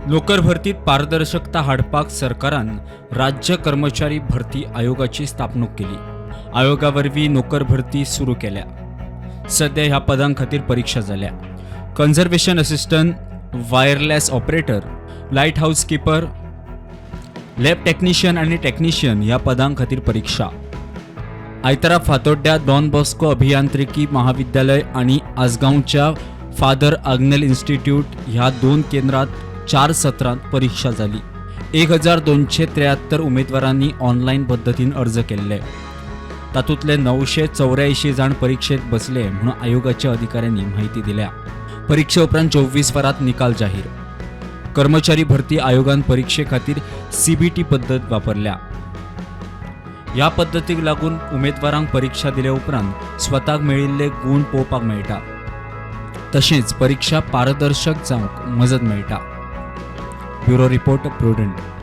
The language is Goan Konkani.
नोकर भरतीत पारदर्शकता हाडपाक सरकारान राज्य कर्मचारी भरती आयोगाची स्थापणूक केली. आयोगा वरवीं नोकर भरती सुरू केल्या. सध्या ह्या पदां खातीर परिक्षा जाल्या. Conservation assistant, wireless operator, light house keeper, lab technician आनी टेक्निशियन ह्या पदां खातीर परिक्षा. आयतारा फातोड्ड्या डॉन बॉस्को अभियांत्रिकी महाविद्यालय आनी आसगांवच्या फादर आग्नेल इन्स्टिट्यूट ह्या दोन केंद्रात चार सत्रांत परिक्षा जाली. 1273 उमेदवारांनी ऑनलायन पद्दतीन अर्ज केल्ले. तातूंतले 984 जाण परिक्षेत बसले म्हणून आयोगाच्या अधिकाऱ्यांनी माहिती दिल्या. परिक्षे उपरांत 24 वरांत निकाल जाहीर. कर्मचारी भरती आयोगान परिक्षे खातीर सीबीटी पद्दत वापरल्या. ह्या पद्दतीक लागून उमेदवारांक परिक्षा दिले उपरांत स्वताक मेळिल्ले गूण पळोवपाक मेळटा, तशेंच परिक्षा पारदर्शक जावंक मजत मेळटा. Bureau report, Prudent.